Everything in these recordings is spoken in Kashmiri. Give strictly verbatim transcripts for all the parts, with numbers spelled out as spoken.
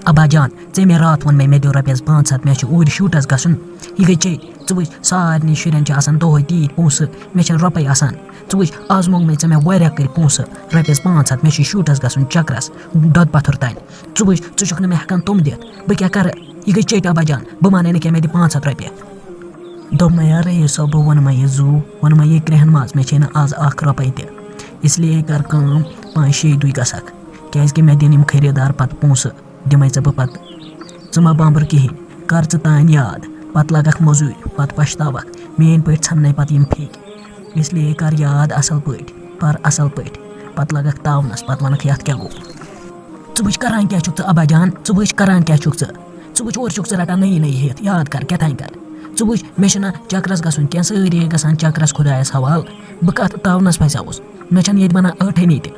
ابا جان، ژےٚ مےٚ راتھ ووٚن مےٚ، مےٚ دِیو رۄپیَس پانٛژھ ہَتھ، مےٚ چھُ اوٗرۍ شوٗٹَس گژھُن۔ یہِ گٔے ژےٚ۔ ژٕ وٕچھ، سارنٕے شُرٮ۪ن چھِ آسان دۄہَے تیٖتۍ پونٛسہٕ، مےٚ چھَنہٕ رۄپَے آسان۔ ژٕ وٕچھ، آز موٚنگ مےٚ ژےٚ مےٚ واریاہ کٔرۍ پونٛسہٕ، رۄپیَس پانٛژھ ہَتھ، مےٚ چھُ شوٗٹَس گژھُن چکرَس دۄد پَتھُر تانۍ۔ ژٕ وٕچھ، ژٕ چھُکھ نہٕ مےٚ ہٮ۪کان تِم دِتھ، بہٕ کیٛاہ کَرٕ؟ یہِ گٔے چیٚٹۍ ابا جان، بہٕ مانَے نہٕ کینٛہہ، مےٚ دِ پانٛژھ ہَتھ رۄپیہِ۔ دوٚپمَے، یا رئیٖس صٲب، بہٕ ووٚنمَے یہِ زُو، ووٚنمَے یہِ کرٛٮ۪ہن ماز، مےٚ چھے نہٕ آز اَکھ رۄپَے تہِ، اس لیے کَر کٲم، پانٛژھِ شیٚیہِ دُہۍ گژھکھ، کیٛازِکہِ مےٚ دِن یِم خریٖدار پَتہٕ پونٛسہٕ۔ دِمَے ژےٚ بہٕ پَتہٕ۔ ژٕ مہ بامبر کِہیٖنۍ، کر ژٕ تام یاد، پَتہٕ لگکھ مٔزوٗرۍ، پَتہٕ پَشتاوَکھ۔ میٛٲنۍ پٲٹھۍ ژھٮ۪ننَے پَتہٕ یِم پھیٚکۍ۔ اس لیے کر یاد اَصٕل پٲٹھۍ، پَر اَصٕل پٲٹھۍ، پَتہٕ لگکھ تاونَس، پَتہٕ وَنکھ یَتھ کیٛاہ گوٚو۔ ژٕ وٕچھ کران کیٛاہ چھُکھ ژٕ ابا جان، ژٕ وٕچھ کران کیٛاہ چھُکھ ژٕ۔ ژٕ وٕچھ اورٕ چھُکھ ژٕ رَٹان نٔیی نٔیی ہیٚتھ، یاد کر کیٛاہ تام کر۔ ژٕ وٕچھ، مےٚ چھُنہ چکرَس گژھُن کینٛہہ، سٲری گژھان چکرَس خۄدایَس حوال، بہٕ کَتھ تاونَس پھسیوُس۔ مےٚ چھَنہٕ ییٚتہِ بَنان ٲٹھٲنی تہِ۔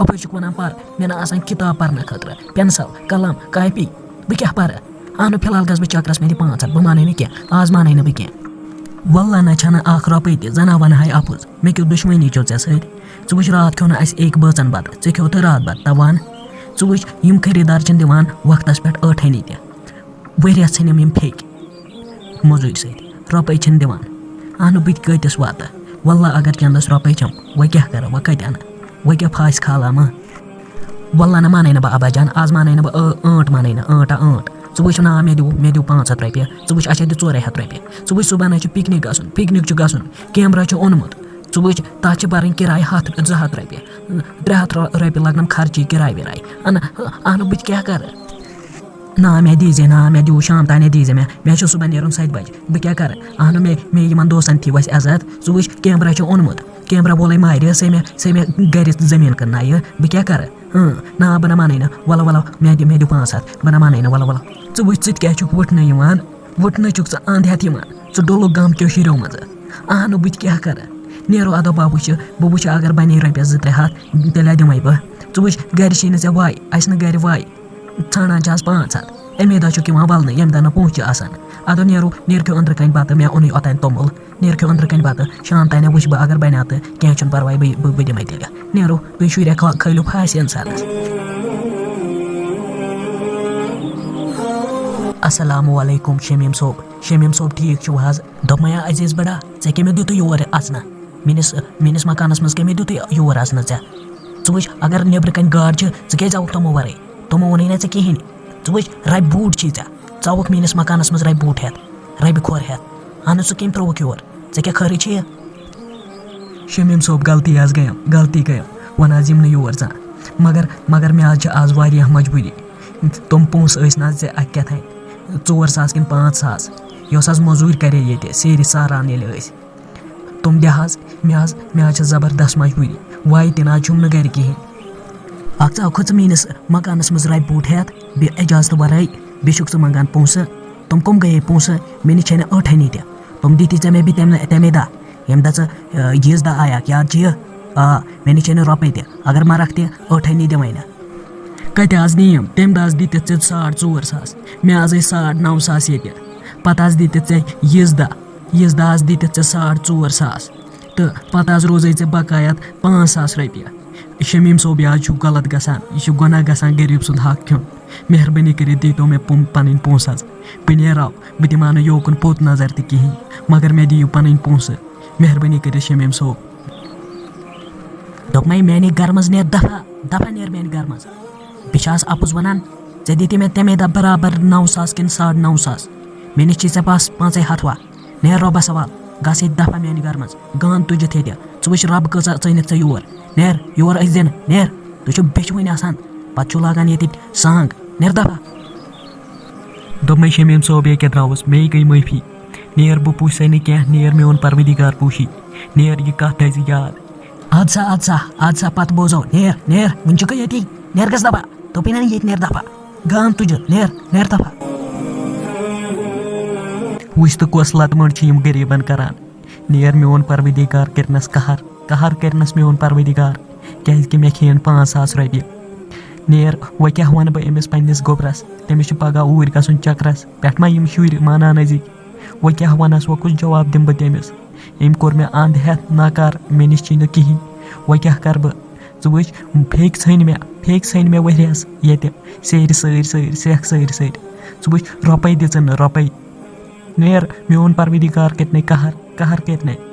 ہُپٲرۍ چھُکھ وَنان پَر، مےٚ نہ آسان کِتاب پَرنہٕ خٲطرٕ، پٮ۪نسَل، قلم، کاپی۔ بہٕ کیٛاہ پَرٕ؟ اَہنُو، فی الحال گژھٕ بہٕ چکرَس، مےٚ دِ پانٛژھ ہَتھ، بہٕ مانَے نہٕ کینٛہہ، آز مانَے نہٕ بہٕ کینٛہہ۔ وَللہ نہ چھَنہٕ اَکھ رۄپَے تہِ، زَنہ وَنہٕ ہاے اَپُز، مےٚ کیُتھ دُشمٲنی چھو ژےٚ سۭتۍ؟ ژٕ وٕچھ، راتھ کھیوٚو نہٕ اَسہِ أکۍ بٲژَن بَتہٕ، ژےٚ کھیوٚوتھٕ راتھ بَتہٕ، تَوان؟ ژٕ وٕچھ، یِم خریٖدار چھِنہٕ دِوان وقتَس پٮ۪ٹھ ٲٹھٲنی تہِ۔ ؤریَس ژھٕنِم یِم پھیٚکۍ مٔزوٗرۍ سۭتۍ، رۄپَے چھِنہٕ دِوان۔ اَہنُو، بہٕ تہِ کۭتِس واتہٕ؟ وَللہ اگر چَندَس رۄپَے چھَم، وۄنۍ کیٛاہ کَرٕ، وۄنۍ کَتہِ اَنہٕ؟ وۄنۍ کیٛاہ پھاسہِ کھالہٕ ہا؟ وَللہ نہ مانَے نہٕ بہٕ ابا جان، آز مانَے نہٕ بہٕ، ٲ-، ٲنٛٹ مانَے نہٕ، ٲنٛٹا ٲنٛٹ۔ ژٕ وٕچھ نا، مےٚ دِیِو، مےٚ دِیِو پانٛژھ ہَتھ رۄپیہِ، ژٕ وٕچھ، اَسہِ دِ ژورَے ہَتھ رۄپیہِ۔ ژٕ وٕچھ، صُبحَن حظ چھُ پِکنِک گژھُن، پِکنِک چھُ گژھُن، کیمرہ چھُ اوٚنمُت۔ ژٕ وٕچھ، تَتھ چھِ بَرٕنۍ کِراے ہَتھ، زٕ ہَتھ رۄپیہِ، ترٛےٚ ہَتھ رۄ-، رۄپیہِ لَگنَم خرچی کِراے وِراے۔ اَنہٕ، اَہنُو، بہٕ تہِ کیٛاہ کَرٕ؟ نا، مےٚ دیٖزِ، نا، مےٚ دِیِو شام تانٮ۪تھ دیٖزِ مےٚ۔ مےٚ چھُ صُبحن نیرُن سَتہِ بَجہِ۔ بہٕ کیٛاہ کَرٕ؟ اَہنُو، مےٚ، مےٚ یِمَن دوستَن تھی وَسہِ عزت۔ ژٕ وٕچھ، کیمرہ چھُ اوٚنمُت۔ کیمرہ وولَے مارِ، سُہ مےٚ، سُہ مےٚ گَرِ زٔمیٖن کٕننایہِ۔ بہٕ کیٛاہ کَرٕ؟ اۭں، نا، بہٕ نہ مانَے نہٕ۔ وَلہٕ، وَلہٕ، مےٚ دِ، مےٚ دِ پانٛژھ ہَتھ۔ بہٕ نہ مانَے نہٕ، وَلہٕ، وَلہٕ۔ ژٕ وٕچھ، ژٕ تہِ کیٛاہ چھُکھ وٕٹھنہٕ یِوان؟ وٕٹھنہٕ چھُکھ ژٕ اَنٛد ہٮ۪تھ یِوان؟ ژٕ ڈوٚلُکھ گامہٕ کیو شُریو منٛزٕ۔ اَہنُو، بہٕ تہِ کیٛاہ کَرٕ؟ نیرو اَدٕ بہٕ وٕچھِ، بہٕ وٕچھِ، اگر بَنے رۄپیَس زٕ ترٛےٚ ہَتھ، تیٚلہِ ہا دِمَے بہٕ۔ ژٕ وٕچھ، گَرِ چھِی نہٕ ژےٚ واے، اَسہِ نہٕ گَرِ واے۔ ژھانٛڈان چھِ آز پانٛژھ ہَتھ۔ اَمے دۄہ چھُکھ یِوان وَلنہٕ، ییٚمہِ دۄہ نہٕ پونٛسہٕ چھِ آسان۔ اَدٕ نیرو، نیر کھیو أنٛدرٕ کَنۍ بَتہٕ، مےٚ اوٚنُے اوٚتانۍ توٚمُل۔ نیر کھیو أنٛدرٕ کَنۍ بَتہٕ، شام تانۍ وٕچھِ بہٕ، اگر بَنیٛا تہٕ کینٛہہ چھُنہٕ پَرواے، بہٕ، بہٕ، بہٕ دِمَے تیٚلہِ۔ نیرو، تُہۍ شُرۍ کھا-، کھٲلِو پھاسہِ اِنسانَس۔ السلام علیکم شمیٖم صٲب۔ شمیٖم صٲب، ٹھیٖک چھِو حظ؟ دوٚپمَے، عزیٖز بَڑا، ژےٚ کٔمۍ دیُتُے یور اَژنہٕ؟ میٛٲنِس، میٛٲنِس مکانَس منٛز کٔمۍ دیُتُے یور اَژنہٕ ژےٚ؟ ژٕ وٕچھ، اگر نیٚبرٕ کَنۍ گاڈ چھِ، ژٕ کیٛازِ آوُکھ تِمو وَرٲے؟ تِمو ووٚنُے نہ ژےٚ کِہیٖنۍ۔ ژٕ وٕچھ، رَبہِ بوٗٹ چھی ژےٚ۔ ژٕ آوُکھ میٛٲنِس مکانَس منٛز رَبہِ بوٗٹ ہٮ۪تھ، رَبہِ کھۄر ہٮ۪تھ۔ اَہنُو، ژٕ کٔمۍ ترٛووُکھ یور؟ ژےٚ کیٛاہ خٲرٕے چھِ یہِ؟ شمیٖم صٲب، غلطی حظ گٔیَم، غلطی گٔیَم۔ وۄنۍ حظ یِم نہٕ یور ژٕ۔ مگر، مگر مےٚ حظ چھِ آز واریاہ مجبوٗری۔ تِم پونٛسہٕ ٲسۍ نہ حظ ژےٚ اَتہِ کیٛاہ تام ژور ساس کِنہٕ پانٛژھ ساس، یۄس حظ مٔزوٗرۍ کَرے ییٚتہِ سیرِ ساران ییٚلہِ ٲسۍ۔ تِم دِ حظ، مےٚ حظ، مےٚ حظ چھِ زبردست مجبوٗری۔ وایہِ تہِ نہ حظ چھُم نہٕ گَرِ کِہیٖنۍ۔ اَکھ ژٕ آوکھٕ ژٕ میٛٲنِس مکانَس منٛز رَبہِ بوٗٹ ہٮ۪تھ، بیٚیہِ اجازتہٕ وَرٲے، بیٚیہِ چھُکھ ژٕ منٛگان پونٛسہٕ۔ تِم کَم گٔیے پونٛسہٕ؟ مےٚ نِش چھے نہٕ ٲٹھٲنی تہِ۔ تِم دِتی ژےٚ مےٚ بیٚیہِ تَمہِ، تَمے دۄہ، ییٚمہِ دۄہ ژٕ، آ، ییٖژ دۄہ آیَکھ، یاد چھِ یہِ؟ آ، مےٚ نِش چھے نہٕ رۄپَے تہِ۔ اگر مَرَکھ تہِ، ٲٹھٲنی دِمَے نہٕ۔ کَتہِ حظ نِیَم؟ تَمہِ دۄہ حظ دِتِتھ ژےٚ ساڑ ژور ساس، مےٚ حظ ٲسۍ ساڑ نَو ساس ییٚتہِ۔ پَتہٕ حظ دِتِتھ ژےٚ ییٖژ دۄہ، ییٖژ دۄہ حظ دِتِتھ ژےٚ ساڑ ژور ساس۔ تہٕ پَتہٕ حظ روزے ژےٚ بقایَت پانٛژھ ساس رۄپیہِ۔ شمیٖم صٲب، یہِ حظ چھُ غلط گژھان، یہِ چھُ گۄناہ گژھان غریٖب سُنٛد حق کھیوٚن۔ مہربٲنی کٔرِتھ دیٖتو مےٚ پُم-، پَنٕنۍ پونٛسہٕ حظ۔ بہٕ نیرٕ، بہٕ دِمہٕ ہا نہٕ یوکُن پوٚت نظر تہِ کِہیٖنۍ، مگر مےٚ دِیِو پَنٕنۍ پونٛسہٕ۔ مہربٲنی کٔرِتھ شمیٖم صٲب۔ دوٚپمَے، میٛانہِ گَرٕ منٛز نیر دَفا، دَفا نیر میٛانہِ گَرٕ منٛز۔ بہٕ چھَس اَپُز وَنان، ژےٚ دِتی مےٚ تَمے دۄہ برابر نَو ساس کِنہٕ ساڑ نَو ساس۔ مےٚ نِش چھِ ژےٚ بَس پانٛژَے ہَتھ وا؟ نیر رۄبَس حوال، گژھ ییٚتہِ دَفا میٛانہِ گَرٕ منٛز۔ گانٛد تُجِتھ ییٚتہِ۔ ژٕ وٕچھ رَب کۭژاہ ژٲنِتھ ژےٚ یور۔ نیر، یور أژۍ زِ نہٕ، نیر۔ تُہۍ چھِو بیٚچھِ وٕنہِ آسان، پَتہٕ چھِو لاگان ییٚتہِ سانٛگ۔ نیر دَفا۔ دوٚپمَے، شمیٖم صٲب، ییٚکیٛاہ درٛاوُس، مے گٔے معٲفی۔ نیر، بہٕ پوٗچھسَے نہٕ کینٛہہ، نیر، میون پروردگار پوٗچھی۔ نیر، یہِ کَتھ تھٲیزِ یاد۔ اَدٕ سا، اَدٕ سا، اَدٕ سا، پَتہٕ بوزو۔ نیر، نیر، وٕنہِ چھُکھٕ ییٚتی؟ نیر گژھ دَفا۔ دوٚپُے نہ، ییٚتہِ نیر دَفا۔ گانٛد تُجِتھ، نیر، نیر دَفا۔ وٕچھ تہٕ، کۄس لَتہٕ مٔنٛڈ چھِ یِم غریٖبَن کَران۔ نیر، میون پروردگار کٔرنَس قہر، قہر کٔرنَس میون پروردگار، کیٛازِکہِ مےٚ کھیٚیَن پانٛژھ ساس رۄپیہِ۔ نیر، وۄنۍ کیٛاہ وَنہٕ بہٕ أمِس پنٛنِس گوٚبرَس؟ تٔمِس چھِ پَگاہ اوٗرۍ گژھُن چَکرَس، پٮ۪ٹھ ما یِم شُرۍ مانان أزِکۍ؟ وۄنۍ کیٛاہ وَنَس، وۄنۍ کُس جواب دِمہٕ بہٕ تٔمِس؟ أمۍ کوٚر مےٚ اَنٛد ہٮ۪تھ ناکار، مےٚ نِش چھی نہٕ کِہیٖنۍ۔ وۄنۍ کیٛاہ کَرٕ بہٕ؟ ژٕ وٕچھ، پھیٚکۍ ژھٕنۍ مےٚ، پھیٚکۍ ژھٕنۍ مےٚ ؤریَس ییٚتہِ، سیرِ سٲرۍ سٲرۍ، سٮ۪کھ سٲرۍ سٲرۍ۔ ژٕ وٕچھ، رۄپَے دِژٕن نہٕ، رۄپَے۔ نیر، میون پروردگار کَرِ نے قہر، قہر کَرِ نے۔